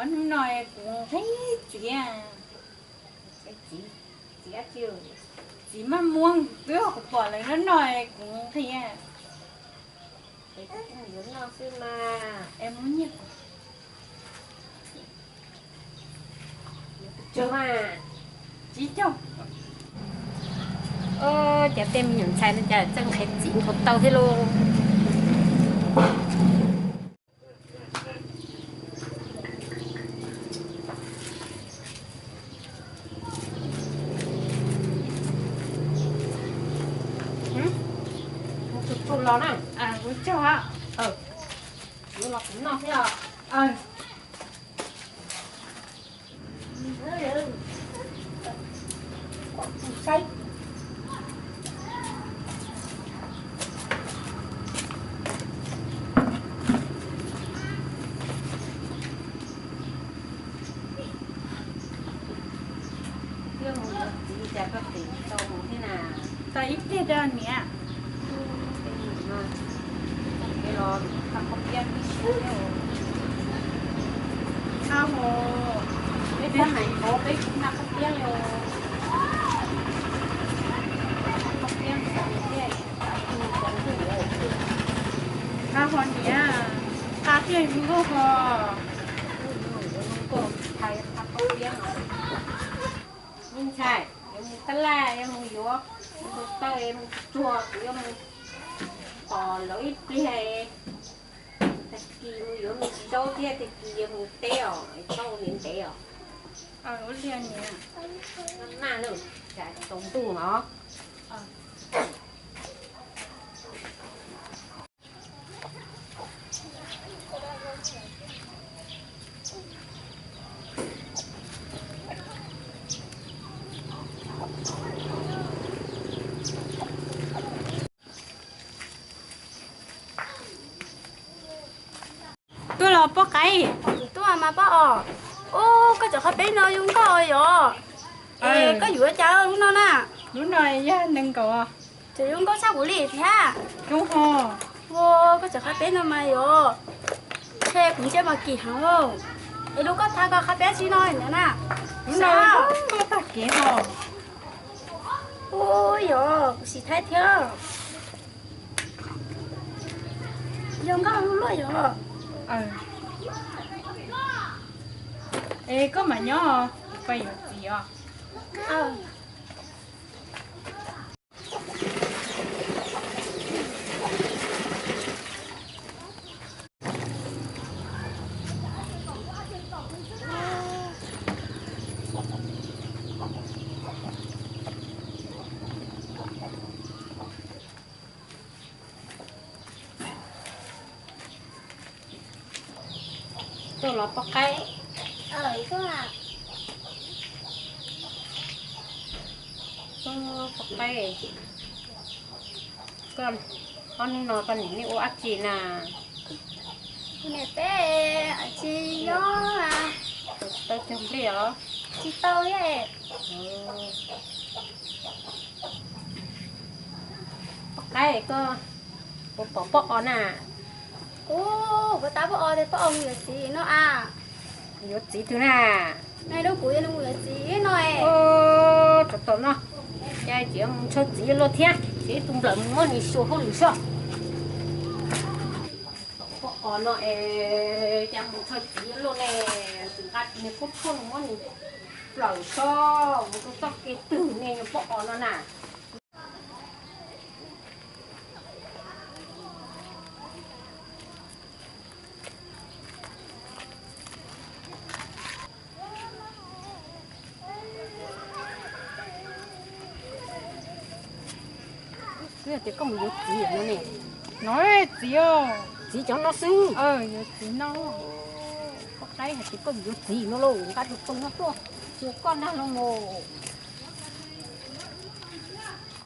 Hnub no kuv nqhis txiv, txiv, txiv maj muab twb kuv pom lawv no no kuv nqhis. Yuav noj xwb mas. Es muab nyiaj kuv. Tsib caug. Cov tej me nyuam ntxhais no cas txawj nqhis txiv nqhis taw thiab lauj. Tus tub los na. Ua tsaug. Yuav los kuv noj thiab os. Twb mus yuav txiv cas koj tseem tsis tau mus thiab na? Tau ib pliag rau niam. Peb los nqa qhov piab tib si thiab. Au, peb thiab hais qhov peb nqa qhov piab li. Qhov piab thiab. Au, ho niam, nqa thiaj zoo nkauj ho. Zoo nkauj, hais qhov piab no. Me ntxhais, yuav mus tab laj, yuav mus yuav tus taw, mus tsuag, kuv yuav mus tos lawv ib pliag. Tag kis mus yuav me ntsis zaub thiab, tag kis yuav mus teb os, txhob ua ntev ntev os. Maj maj na, tsam tsaus ntuj os. Tuaj los poj qaib? Tuaj mas poj os. Ub, koj cov qhaub peeb no zoo nkauj yom. Es koj yuav cas lub no na? Lub no yog nees nkaum. Cov zoo nkauj tshaj kuv li thiab. Ua, koj cov qhaub peeb no mas yom, ntshe kuv ntsej muag kim heev. Es lub koj thaij koj qhaub peeb tsis no na. Lub no zoo nkauj tag kev no. Ub, yog kuv sim thaij thiab. Zoo nkauj luaj yom. Es koj mam nyob, kuv pais yuav txiv os. Tuaj los poj qaib? Poj qaib, ob hnub no koj niam nej ua dab tsi na? Kuv niam peb tsis nyob, tau cog nplej os? Tsis tau thiab. Poj qaib, koj puas pom poj os na? Ub, kuv tab poj os tias poj os mus yuav txiv no a. Yuav txiv twg na? Nai lub kuv yuav mus yuav txiv no. Tsov tom no, cas tsis mus ntshaw txiv luaj thiab, txiv tus nplawm mus muab nws xyuas hauj lwm soj. Poj os no es cas mus ntshaw txiv luaj ne, tsis nqa nws kub tshuaj mus muab nws plawm soj mus rau txoj kev twg ne, poj os no na. Twb hais tias koj mus yuav txiv no ne. No txiv, txiv cov no xwb. Yuav txiv no. Poj qaib hais tias koj mus yuav txiv no lauj, nqa tus tau no tuaj xyuas koj ntag lauj mus.